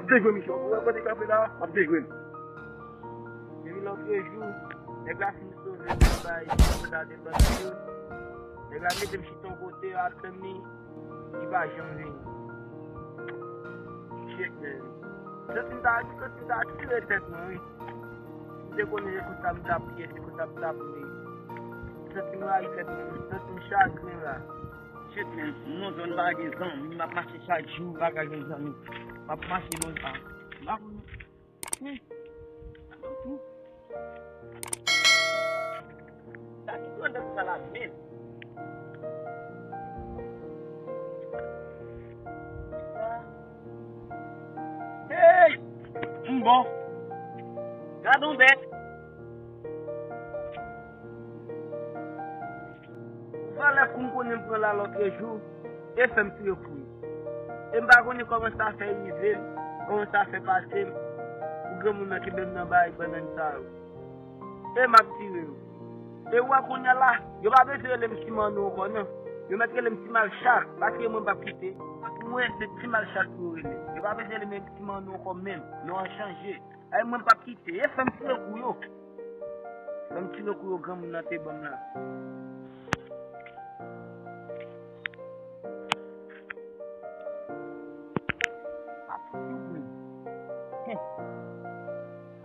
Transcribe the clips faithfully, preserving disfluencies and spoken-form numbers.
ap dejwe misye. Ou wè kote kanpe la, m ap dejwe l. Depi lòtrejou, nèg la fin sove m nan bay, m gade bandi yo. Nèg la mete m chita yon kote, al tann li, li pa janm vini. Shit, man. Santi m ta, santi m ta tire tèt mwen, wi. Si m te konnen se konsa m t ap ye, se konsa m t ap mouri. Santi m rayi tèt mwen, santi m chagren la. Shit, man, m nan zòn pa gen zanmi, m ap mache chak jou, m pa ka jwenn zanmi. M ap mache nan zòn pa. M pa konn. Hmm. Sa ki pran nan sa la, men. Hey! M bon. Gad on bèt. Valè kou m konnen m pran la lòtrejou, e fè m tire kou yo. E m pa konnen kòman sa fè rive m, kòman sa fè pase m, pou granmoun nan kenbe m nan bay bannann sa yo. E m ap tire yo. E w wè kounye a la, yo pa bezwen rele m Ti Manno ankò non. Yo mèt rele m Ti Malchat, paske mwen m p ap kite. Pou mwen, se Ti Malchat pou yo rele. Yo pa bezwen rele m Ti Manno ankò menm. Non an chanje. Ay, mwen m p ap kite. E fè m tire kou yo. Fè m tire kou yo granmoun nan te ban m la.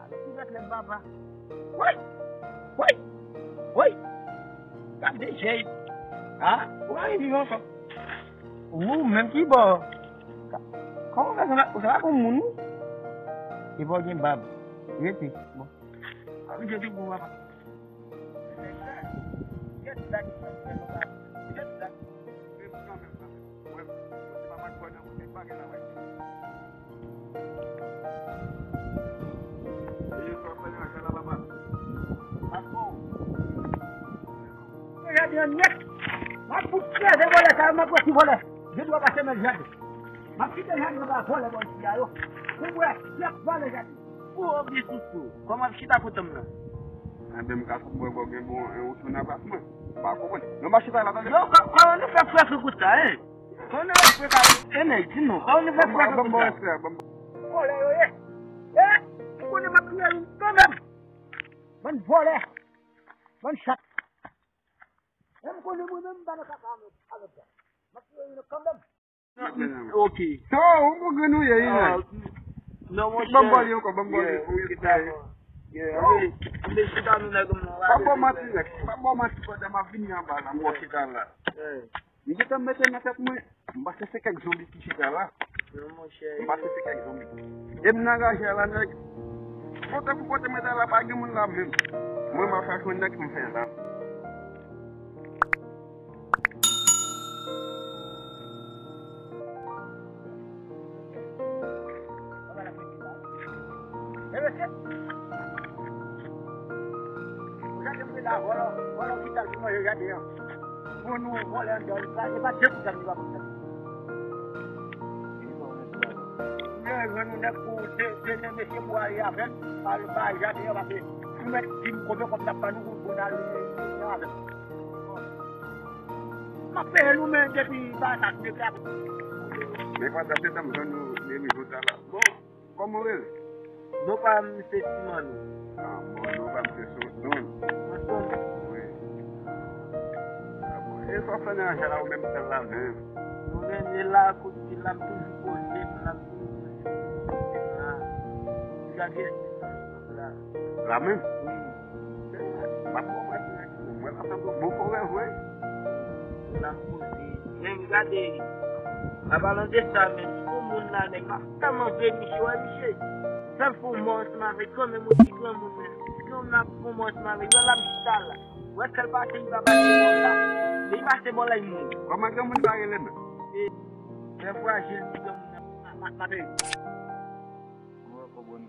Alò, ki mèt lè m papa? Woy! Woy! Woy! Gade jèy! Ha? Ou pa gen viv ankò? Ou menm ki bò? Kòman w fè sa? Ou sa pa konn moun, wi? E bò gen bab. Rete. Bon. A, wi, jodi bon, papa. Jaden an nèt. M ap fout kraze vòlè sa yo, m ap resi vòlè. Je dwa pase men jaden. M ap kite jaden an ba vòlè bò isi a yo. Pou m wè, kèk vòlè jaden. Ou oubyen sousou, kòman ap chita kote m nan? Enben, m ka fout mwen bò gen bon, en, ou sou nan plas mwen. M pa konprann. Non, m ap chita la, tande. Yo, kò-, kòman nou fè frè sou kout sa, en? Kòman nou fè frè sa, en, nèg, di nou, kòman nou fè frè sou kout sa? Ban m respè, ban m. Vòlè yo ye. E, m konnen m ap touye youn kanmenm. Bann vòlè. Bann chat. E m konnen mwen menm, m pa nan kaka avèk, avèk sa. M ap touye youn kanmenm. Ok. So, ou bon grenn ou ye, wi, men. Non, monchè. Ban m bòl li ankò, ban m bòl li pou wi, pou wi. Yeah, anbe, anbe chita nou nèg mwen. Pa ba w manti, nèg. Pa ba w manti, pandan m ap vini anba la, m wè w chita la. M gentan mete nan tèt mwen, m panse se kèk zonbi ki chita la. Non, monchè. M panse se kèk zonbi. E m nan raje a la, nèg. Kote pou kote mwen ta la, pa gen moun la menm. Mwen, m ap chache yon nèg pou m fè la. E mesye, ou gade mwen la, vòlò, vòlò ki tal pou manje jaden an. Bon, nou vòlè anndan, li pa, li pa de kout li pa pou fè. Mwen jwenn yon nèg pou de, de, de mesye pou ale avè l, al bay jaden an, paske nou mèt di m konbyen kòb n ap ban nou pou, pou n al nan avè l. M ap peye nou, men depi bagay sa depi ap. Men pandan se tan m jwenn nou, nou rive la. Bon, kòman w rele? Non pa m se Ti Manno. Ah, bon, non pa m se Sonson. Sonson? Wi. Ah, bon. E sa w fè nan raje la, ou menm sèl la menm? Mwen menm, e la, kote la, m toujou poze m la, m toujou poze m la. Toujou ap rete la. La menm? Wi. M ap ba w manti, nèg. Mwen la sanble yon bon forè vre. La m poze. Men gade, an palan de sa, men, si yon moun la, nèg, m ap tèlman vle misye, wè misye. Sa m fè yon mò ansanm avèk yo, men moun ki granmoun, men. Si yon moun ap fè yon mò ansanm avèk yo, l ap chita la. Wè sèl pase, li pa pase bò la. Men li pase bò la, li mouri. Kòman granmoun sa rele menm? E, lè frajil, ti granmoun nan, m ap, m ap, m ap,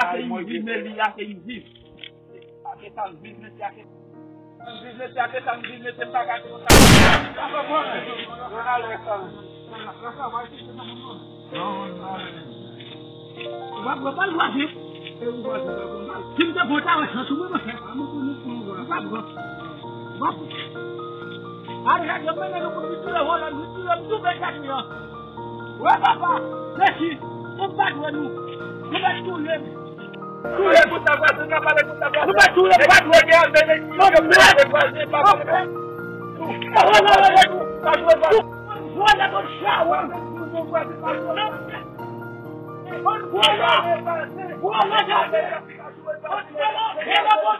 Ake yu viv, men li ake yu viv. Ake sa m viv, mesye, ake sa m viv, mesye, ake sa m viv, mesye, m pa ka di konsa. W ap wè pa l vwazen. Si m te bon ta wè chans ou mwen mwen fè. W ap wè. W ap wè. Al gade, yo mennen nou pou nou tire vòlè, nou tire m tou vennkat mi an. Wè papa, mèsi, nou pa dwe nou. Nou pa touye m. Touye m. Nou pa touye m, nou pa dwe. Vòlè, bon chat, wè. Vòlè, vòlè, vòlè.